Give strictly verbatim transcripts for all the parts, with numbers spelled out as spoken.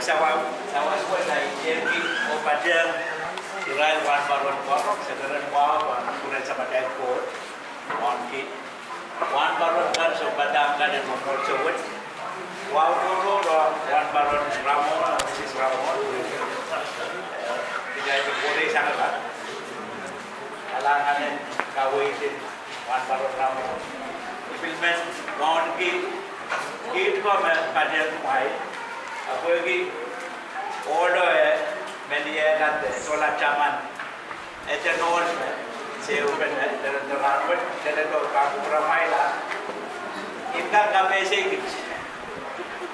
Sawas, sawas wet ahi tepki oh patehng irail wahnpoaron koaros, se keren wahu pahn kupwuren Samatail Koht, wauneki wahnpoaron kan, sounpadahk kan en mwomwohdiso wet. Wahu tohrohr ong wahnpoaron Ramon, Mrs. Ramon. Irail pil kohla sang ira. Kalahngan en kaweid en wahnpoaron Ramon. I pil men wauneki kiht ko me patehng kumwail, ahpw pwehki ohlo e meliehla de sohla taman, eden ohl me se upene, eh, leledo rahnwet, leledo pahn kupwuramwail. I kak kapehse kiht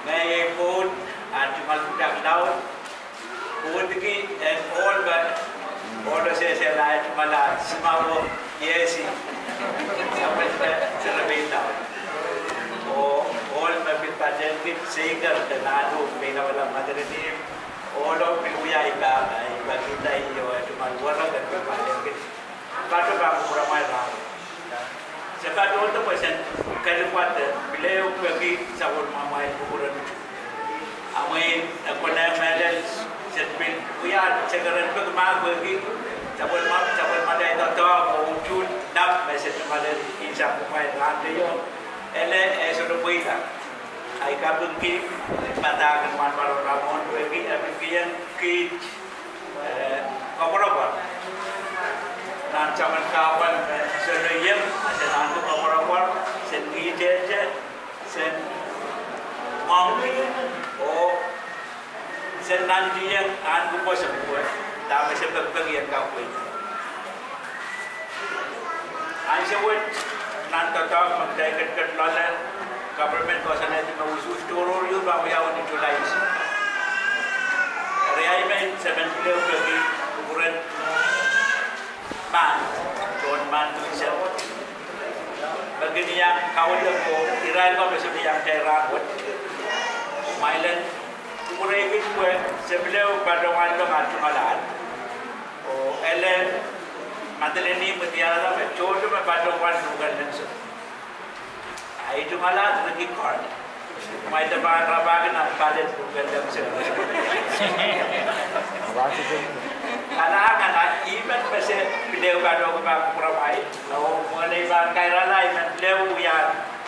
me iei pwoud, a tungoal pwutak laud, pwoudki en ohl me, ohlo sehsehla, tungoal a simawo iehsi, sapwellime serepein laud. Oh ohl me pil patehng kiht seiker de nahluh, meilahpwala Madolenihmw, ohlo pil wia ei pahpa, ei pahkihda ih oh e tungoal werek en pil patehng kiht. Patohdo pahn kupwuramwail rahnwet. Se patohdo pwe sen kelikwadahte, pil ehu pwehki sapwellimamwail kupwuren utung. A mwein e konehng mehlel, sen pil wia se keren peki mahk pwehki sapwellima, sapwellimatail doadoahk oh utuht lap me se tungoal eri sang kumwail rahnwet ieu. Ele e sohte pweida. Ahi kapingki padahk en wahnpoaron Ramon pwehki e pil kihong kiht, eh, koapworopwor. Nan taman kahpwal me sohte iang, a se ahneki koapworopwor, sen kihtehte, sen mwahngih, oh sen nantihong ahneki pwoson pwe dahme se pekipeki en kapwaiada. Ansou wet nan doadoahk me kitail ketiket loale, government koasoanehdi me usuhs tohrohr ieu pahn wiawi ni July eisek. Eri ahi men se men pil ehu peki kupwuren Mahn, John Mahn Wilson, me kin iang kaweid ko, irail ko me sohte iang kitail rahnwet. Kumwail en kupwurehki pwe se pil ehu patohwanlahng ah tungoal, oh ele Madolenihmw me diarada me tohto me patohwan luhk en lenseng. Ahi tungoal Ricky Carl. Kumwail pahn rapahki nan pahlen luhk en lenseng. Kalahngan, a ih men me se pil ehu patohki pahn kupwuramwail. Oh mwein ei pahn kairala, ih men pil ehu wia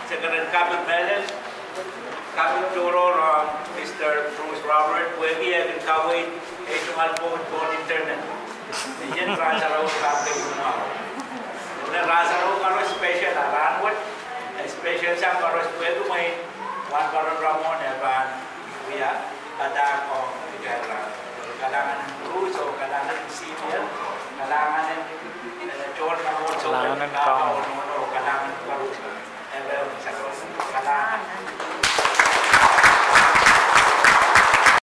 se keren kaping mehlel, kaping tohrohr ong Mister Bruce Robert pwehki eh kin kaweid ei tungoal pwoud pohn internet. Ni ien rahn sarawi pahn keieu mwahu. Nan rahn sarawi koaros special, a rahnwet e special sang koaros pwehki mwein wahnpoaron Ramon e pahn wia padahk ong kitail rahnwet. Kalahngan en Bruce oh kalahngan en Senior, kalahngan en, eh, John Mahn, oh kalahngan en Carl, oh kalahngan en koaros.